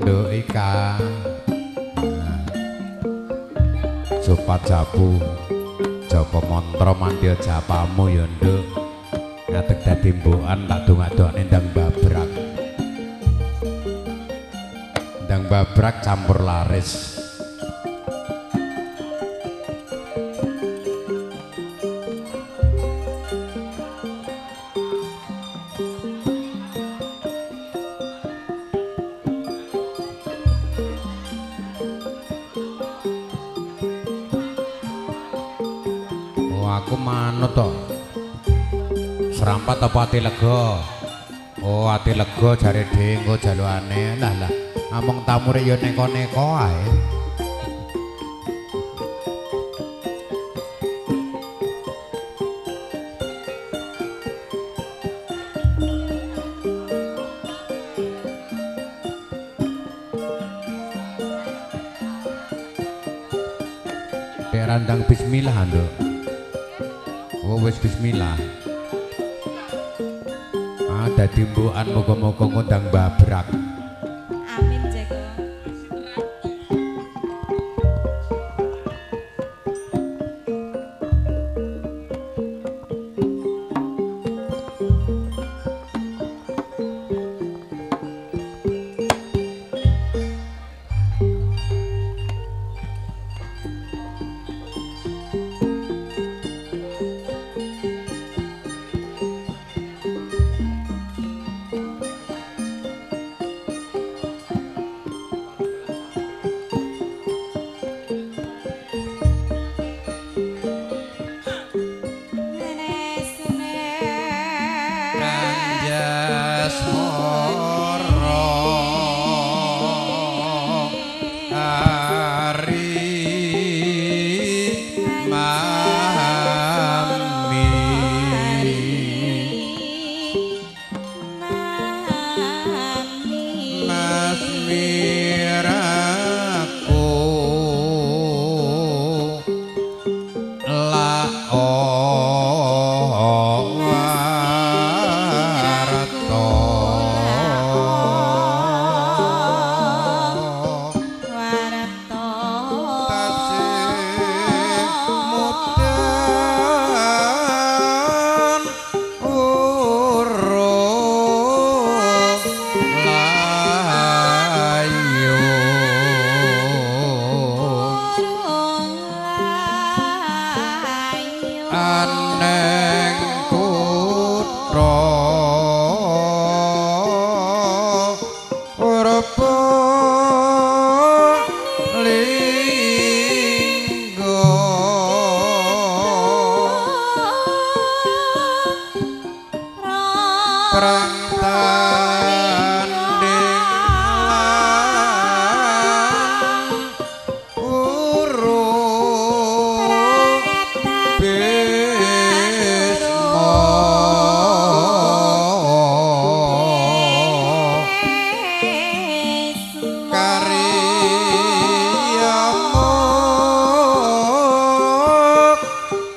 Nduk Ika. Sopat japu. Japa mantra mandya japamu ya nduk. Ngadeg dadi mbokan tak dongak-dongakne ndang babrak. Ndang babrak campur laris. Aku manut to. Serampat apa ati lega? Oh, ati lega jare dhewe engko jalukane. Lah lah, among tamure ya neko-neko ae. Dek randang bismillah, Nduk. Oh wis bismillah. Ah dadi mbokan muga-muga ngundang babrak. Amin Jeko.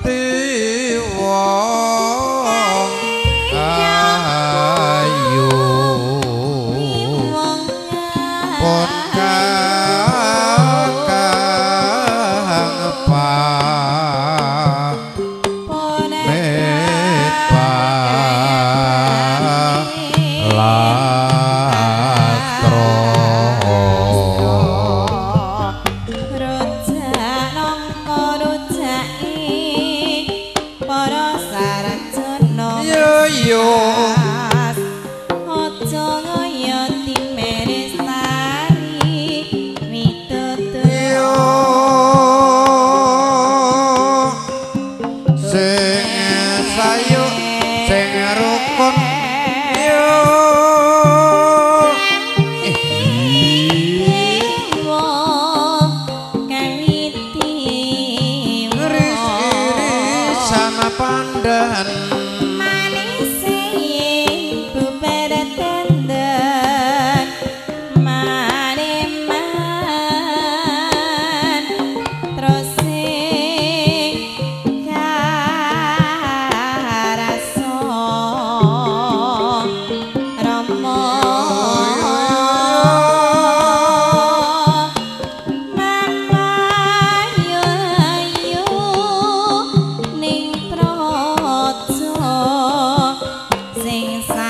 Tiwong ayu.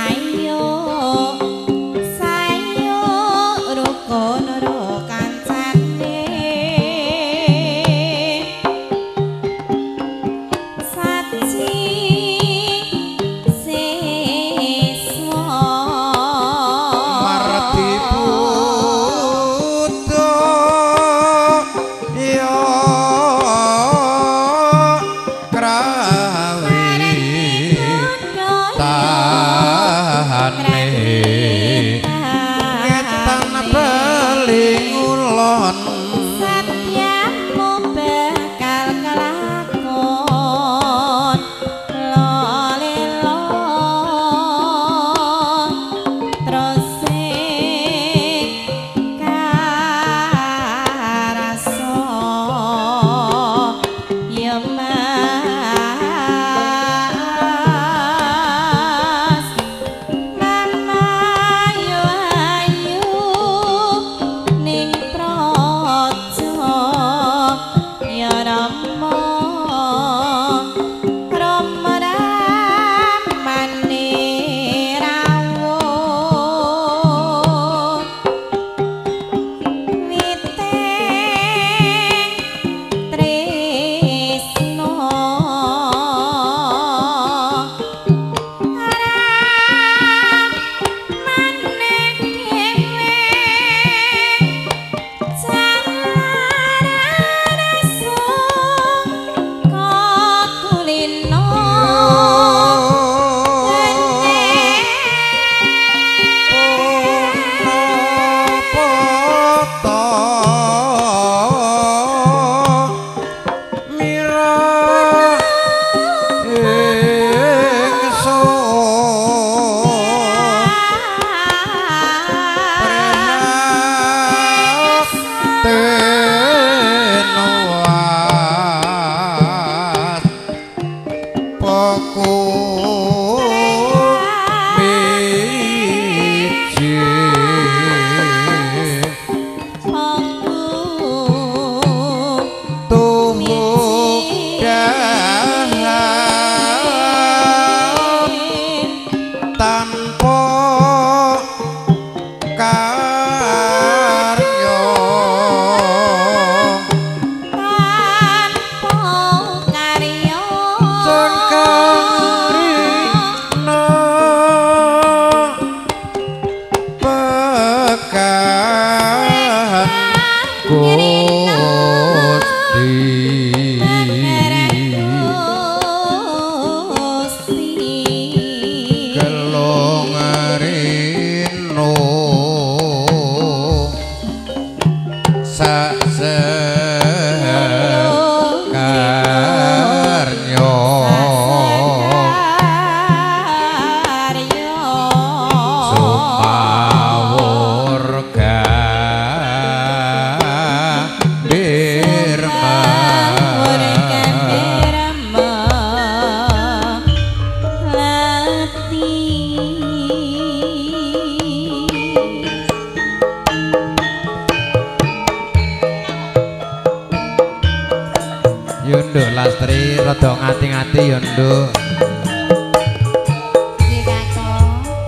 Sayo sayo rukun kancane saci siswa marti putu ya krawi tahane ngetan bali ngulon satyamu bakal kelakon lolelo terus karaso ya Mas Mama yo ayu ning praja ya Rama Rama ramane rawuh witing tresno ramane dhewe jarane kakulino Tanpa karya tanpa karya sekarina pekan Gusti gelung rino sak sekarnya sumawur gambirma Yo nduk Lastri rada ngati-ngati yo nduk.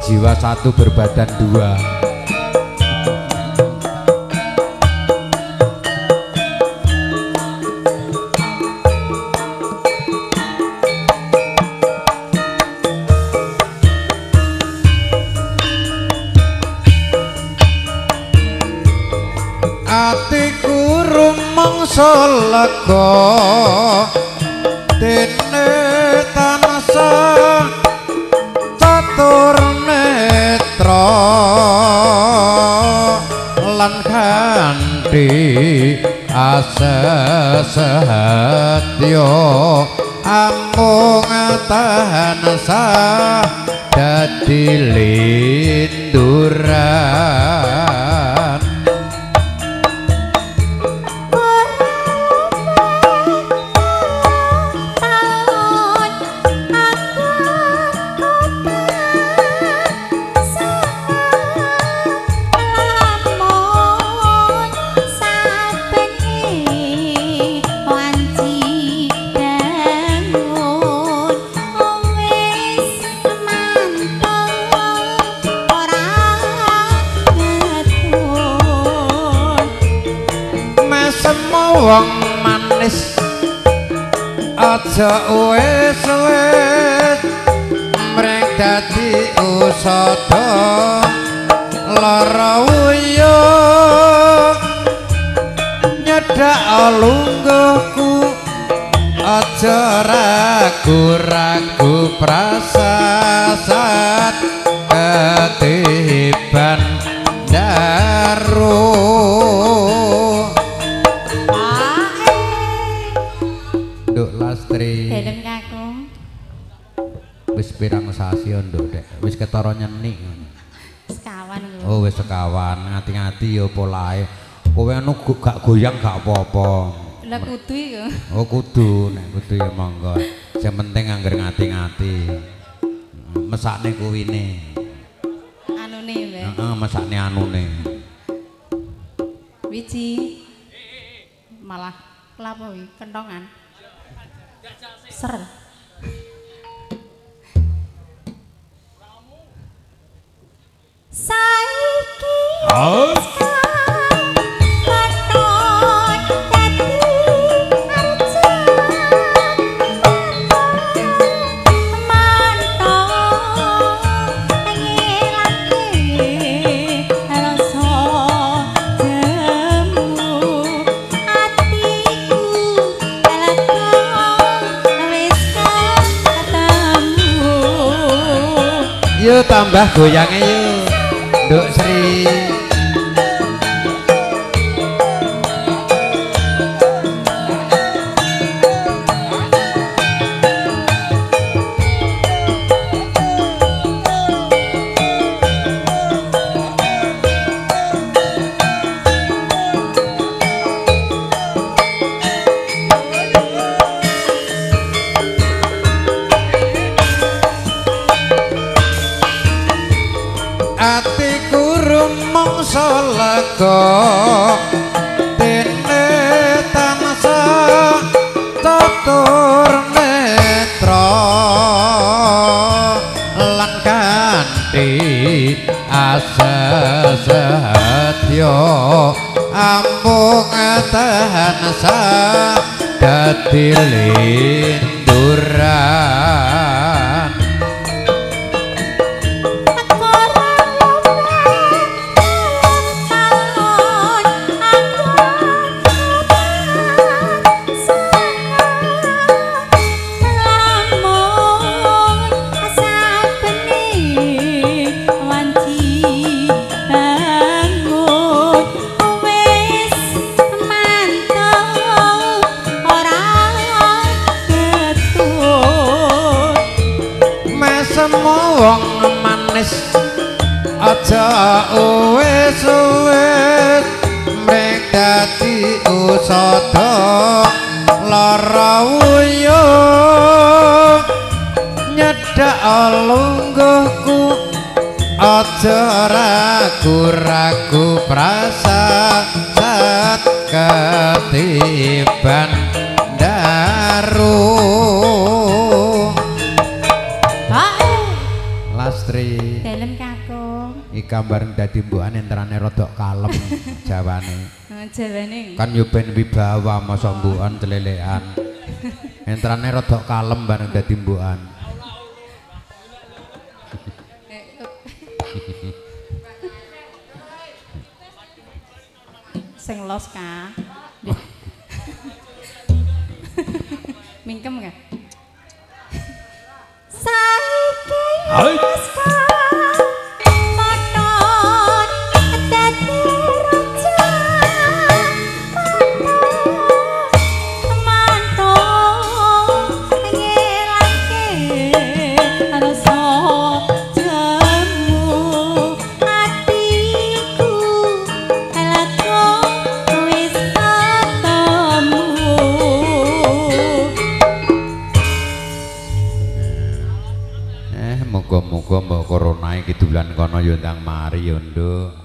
Jiwa satu berbadan dua. Atiku rumangsa lega dene tansah catur netra lan kanthi asesetya amung tansah dadi linduran. Bangun wis mantep. Aja wis-wis mreng dadi usada lara uyuh nyedak lungguhku aja ragu-ragu prasasat ketiban daru. Nduk Lastri. Dalem kakung. Wis pirang sasi nduk Dek, wis ketara nyenik ngono. Sekawan lho. Oh wis sekawan, ngati-ngati ya polahe. Kowe anu gak goyang gak apa-apa. Lah kudu iku. Oh kudu, nek kudu ya monggo. Sing penting angger ngati-ngati. Mesakne kuwine. Anune, Mbak. Heeh, mesakne anune. Wiji. Malah lapo iki kentongan. Ser. Saiki Yo tambah goyange yo Nduk Sri. Atiku rumangsa lega dene tansah catur netra lan kanthi asa setya amung tansah dadi linduran. Wong manis aja wis-wis mreng dadi usada lara uyuh nyedak lungguhku aja ragu-ragu prasasat ketiban daru. Lastri. Dalem kakung. Ika bareng dadi mbukan enterane rodok kalem jawane. Jawane. Kan yo ben wibawa masa mbukan celelekan. Enterane rodok kalem bareng dadi mbukan. Sing los ka. Mingkem ka? Saiki wis katon dadi raja mantu ngilangke rasa jemu atiku lega wis ketemu. Muga-muga mbok corona iki dolan kono ya ndang mari ya nduk.